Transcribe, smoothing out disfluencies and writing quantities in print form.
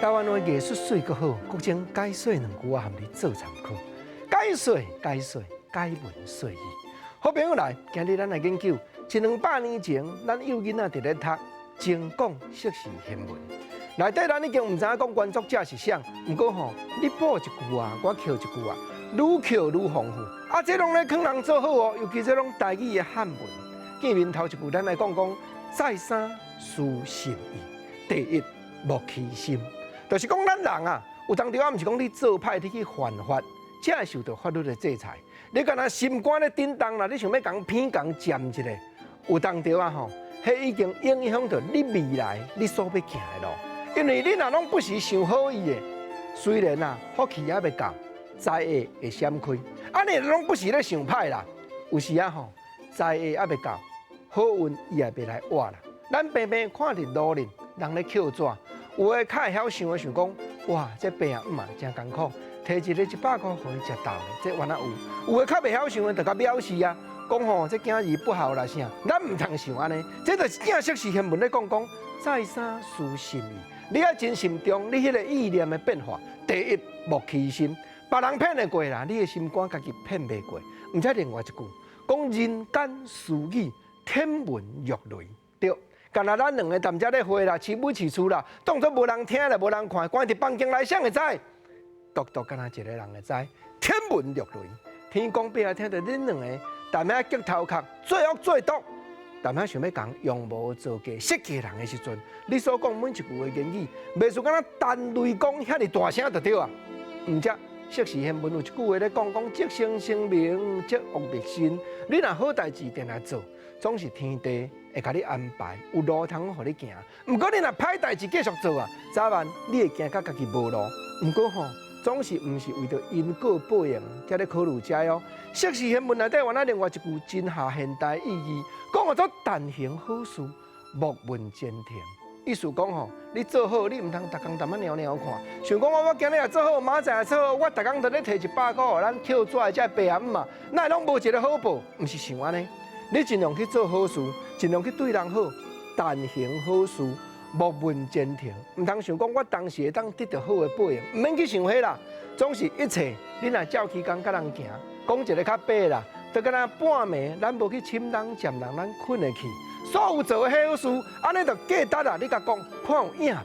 台灣話藝術媠閣好，閣將解說兩句仔，予你做參考。解說解說解文說字。好朋友來，今日咱來研究一兩百年前，咱幼囡仔佇咧讀精講釋字獻文。內底咱已經毋知影講原作者是啥，毋過吼，你補一句啊，我扣一句啊，愈扣愈豐富。啊，這攏咧勸人做好哦，尤其這攏台語的漢文。見面頭一句，咱來講講再三思心意。第一，莫欺心，就是講咱人啊，有當時啊，毋是講你做歹，你去犯法，才會受到法律的制裁。你敢若心肝咧震動啦，你想欲共騙共占一下，有當時啊吼，彼已經影響著你未來你所欲行的路。因為你若攏不時想好伊的，雖然啊福氣猶未到，災厄會閃開。啊，你攏不時咧想歹啦，有時啊吼，災厄猶未到，好運伊也袂來倚啦。咱平平看佇路裡，人咧抾紙，有的較會曉想的想講，哇，這伯仔姆嘛真艱苦，提一个100箍予伊食豆咧，這原來有。有的較袂曉想的，就共藐視啊，講吼這囝兒不孝啦啥，咱毋通想按呢，這就是正釋字獻文咧講講，再三思心意，你愛真慎重，你彼个意念的變化。第一，莫欺心，別人騙會過啦，你的心肝家己騙袂過。毋知另外一句，講人間私語，天文若雷，對。敢若咱兩个踮遮咧話啦，飼母飼厝啦，當作無人聽啦，無人看，關佇房間內誰會知？獨獨敢若一个人會知。天文若雷，天公伯啊，聽著恁兩個踮遐激頭殼，做惡做毒，踮遐想欲共用無做假設計人的時陣，你所講每一句的言語，袂輸敢若彈雷公遐爾大聲就對啊。毋則釋字獻文有一句話咧講講，積善成名，積惡滅身。你若好代誌定來做，總是天地會共你安排，有路通予你行。毋過你若歹代誌繼續做啊，早晚你會行甲家己無路。毋過吼，總是毋是為著因果報應，才咧考慮這哦。釋字獻文內底原來另外一句真下現代意義，講做但行好事，莫問前程。意思講吼，你做好，你毋通逐工踮咧蹑蹑看。想講我今日也做好，明仔載也做好，我逐工都咧提100箍，予咱抾紙的這伯仔姆嘛，哪會攏無一个好報？毋是想按呢？你盡量去做好事，盡量去對人好，但行好事，莫問前程。毋通想講我當時會當得著好的報應，毋免去想彼啦。總是一切，你若照起工佮人行，講一个較白啦，就敢若半暝，咱無去侵人占人，咱睏會去。所有做的好事，按呢就價值啦。你共講，看有影。